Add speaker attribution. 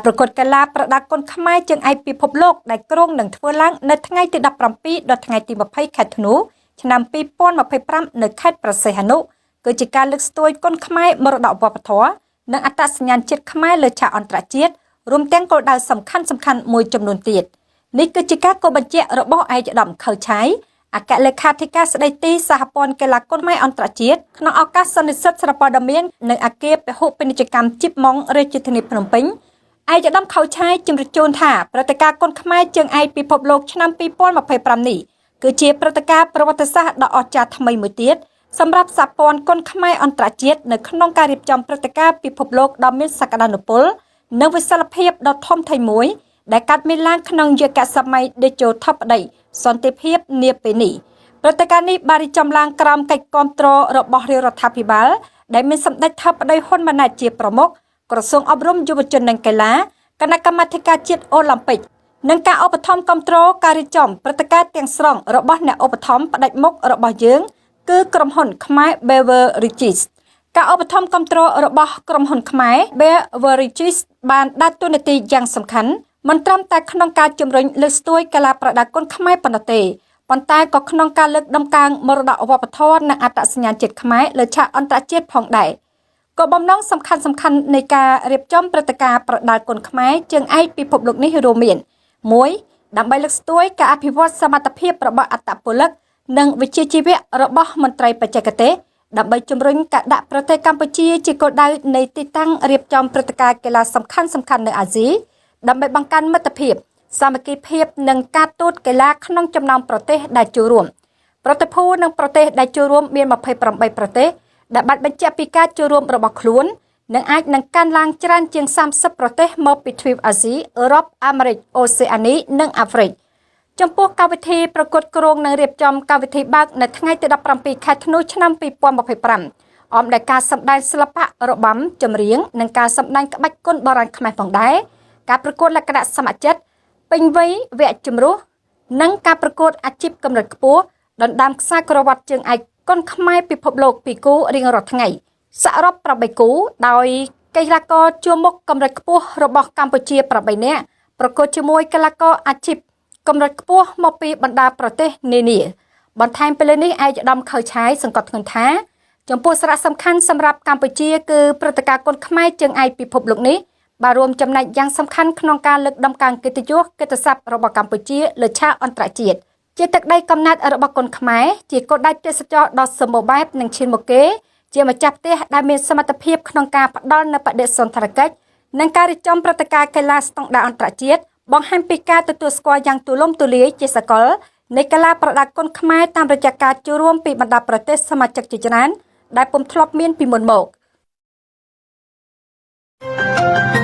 Speaker 1: ប្រកួតកីឡាប្រដាល់គុនខ្មែរជើងឯកពិភពលោកដែលគ្រោងនឹងធ្វើឡើងនៅថ្ងៃទី17ដល់ថ្ងៃទី20ខែធ្នូឆ្នាំ2025នៅខេត្តព្រះសីហនុគឺជាការលើកស្ទួយគុនខ្មែរមរតកវប្បធម៌និងអត្តសញ្ញាណជាតិខ្មែរលើឆាកអន្តរជាតិរួមទាំងគោលដៅសំខាន់សំខាន់មួយចំនួនទៀតនេះគឺជាការគូបញ្ជាក់របស់ឯកឧត្តមខៅឆៃអគ្គលេខាធិការស្ដីទីសហព័ន្ធកីឡាគុនខ្មែរអន្តរជាតិក្នុងឱកាសសន្និសីទសារព័ត៌មាននៅអគារពហុពាណិជ្ជកម្មជីបម៉ុងរាជធានីភ្នំពេញឯកឧត្តមខៅឆៃជម្រាបជូនថាព្រឹត្តិការណ៍គុនខ្មែរជើងឯកពិភពលោកឆ្នាំ2025នេះគឺជាព្រឹត្តិការណ៍ប្រវត្តិសាស្ត្រដ៏អស្ចារ្យថ្មីមួយទៀតសម្រាប់សហព័ន្ធគុនខ្មែរអន្តរជាតិនៅក្នុងការរៀបចំព្រឹត្តិការណ៍ពិភពលោកដ៏មានសក្តានុពលនិងវិសាលភាពដ៏ធំធេងមួយដែលកើតមានឡើងក្នុងយុគសម័យតេជោធិបតីសន្តិភាពនាពេលនេះព្រឹត្តិការណ៍នេះបានរៀបចំឡើងក្រោមកិច្ចគាំទ្ររបស់រាជរដ្ឋាភិបាលដែលមានសម្ដេចធិបតីហ៊ុនម៉ាណែតជាប្រមុខក្រសួងអប់រំយុវជននិងកីឡាគណៈកម្មាធិការជាតិអូឡាំពិកនិងការឧបត្ថម្ភគ្រប់គ្រងការរៀបចំព្រឹត្តិការណ៍ទាំងស្រុងរបស់អ្នកឧបត្ថម្ភផ្ដាច់មុខរបស់យើងគឺក្រុមហ៊ុនខ្មែរ Beverages ការឧបត្ថម្ភគ្រប់គ្រងរបស់ក្រុមហ៊ុនខ្មែរ Beverages បានដើរតួនាទីយ៉ាងសំខាន់មិនត្រឹមតែក្នុងការជំរុញលើកស្ទួយកីឡាប្រដាល់គុនខ្មែរប៉ុណ្ណោះទេប៉ុន្តែក៏ក្នុងការលើកដំកើងមរតកវប្បធម៌និងអត្តសញ្ញាណជាតិខ្មែរលើឆាកអន្តរជាតិផងដែរក៏បំណងសំខាន់សំខាន់នៃការរៀបចំព្រឹត្តិការណ៍ប្រដាល់គុនខ្មែរជើងឯកពិភពលោកនេះរួមមាន1ដើម្បីលើកស្ទួយការអភិវឌ្ឍសមត្ថភាពរបស់អត្តពលិកនិងវិជ្ជាជីវៈរបស់មន្ត្រីបច្ចេកទេសដើម្បីជំរុញការដាក់ប្រទេសកម្ពុជាជាគោលដៅនៃទីតាំងរៀបចំព្រឹត្តិការណ៍កីឡាសំខាន់សំខាន់នៅអាស៊ីដើម្បីបង្កើនមិត្តភាពសាមគ្គីភាពនិងការទូតកីឡាក្នុងចំណោមប្រទេសដែលចូលរួមប្រតិភូនិងប្រទេសដែលចូលរួមមាន28ប្រទេសដែលបានបញ្ជាក់ពីការចូលរួមរបស់ខ្លួននិងអាចនឹងកើនឡើងច្រើនជាង30ប្រទេសមកពីទ្វីបអាស៊ីអឺរ៉ុបអាមេរិកអូសេអានីនិងអាហ្វ្រិកចំពោះកម្មវិធីប្រកួតគ្រោងនឹងរៀបចំកម្មវិធីបើកនៅថ្ងៃទី17ខែធ្នូឆ្នាំ2025អមដោយការសម្ដែងសិល្បៈរបាំចម្រៀងនិងការសម្ដែងក្បាច់គុនបុរាណខ្មែរផងដែរការប្រកួតលក្ខណៈសមចិត្តពេញវ័យវគ្គជំរុះនិងការប្រកួតអាជីពកម្រិតខ្ពស់ដណ្ដើមខ្សែក្រវ៉ាត់ជើងឯកគុនខ្មែរពិភពលោកពីរគូរៀងរាល់ថ្ងៃសរុប8គូដោយកីឡាករជួរមុខកម្រិតខ្ពស់របស់កម្ពុជា8នាក់ប្រកួតជាមួយកីឡាករអាជីពកម្រិតខ្ពស់មកពីបណ្ដាប្រទេសនានាបន្ថែមពីលើនេះឯកឧត្តមខៅឆាយសង្កត់ធ្ងន់ថាចំពោះសារៈសំខាន់សម្រាប់កម្ពុជាគឺព្រឹត្តិការណ៍គុនខ្មែរជើងឯកពិភពលោកនេះបានរួមចំណែកយ៉ាងសំខាន់ក្នុងការលើកដំកើងកិត្តិយសកិត្តិស័ព្ទរបស់កម្ពុជាលើឆាកអន្តរជាតិជាទឹកដីកំណើតរបស់គុនខ្មែរជាគោលដៅទេសចរដ៏សម្បូរបែបនិងឈានមុខគេជាម្ចាស់ផ្ទះដែលមានសមត្ថភាពក្នុងការផ្ដល់នូវបដិសណ្ឋារកិច្ចនិងការរៀបចំព្រឹត្តិការណ៍កីឡាស្តង់ដារអន្តរជាតិបង្ហាញពីការទទួលស្គាល់យ៉ាងទូលំទូលាយជាសកលនៃកីឡាប្រដាល់គុនខ្មែរតាមរយៈការចូលរួមពីបណ្ដាប្រទេសសមាជិកជាច្រើនដែលពុំធ្លាប់មានពីមុនមក។